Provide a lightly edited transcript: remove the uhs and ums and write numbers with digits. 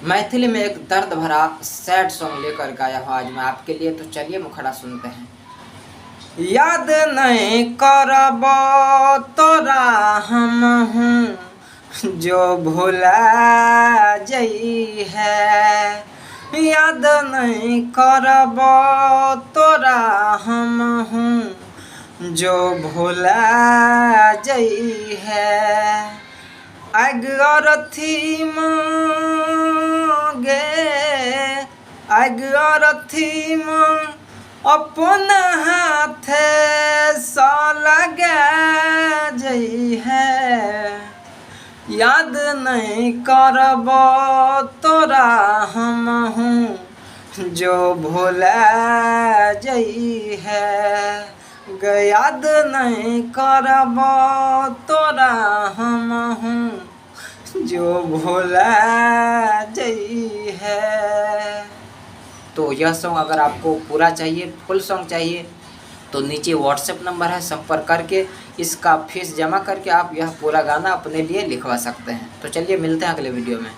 मैथिली में एक दर्द भरा सैड सॉन्ग लेकर के आया हूँ आज मैं आपके लिए। तो चलिए मुखड़ा सुनते हैं। याद नहीं करब तोरा हम हूँ जो भुला जई है, याद नहीं करब तोरा हम हूँ जो भुला जई है। अगरथी गे अगरथी अपन हाथे स लगा जई है, याद नहीं करब तोरा हम हूँ जो भुला जई है। याद नहीं करब तोरा हम हूँ जो भुला जई है। तो यह सॉन्ग अगर आपको पूरा चाहिए, फुल सॉन्ग चाहिए, तो नीचे व्हाट्सएप नंबर है, संपर्क करके इसका फीस जमा करके आप यह पूरा गाना अपने लिए लिखवा सकते हैं। तो चलिए मिलते हैं अगले वीडियो में।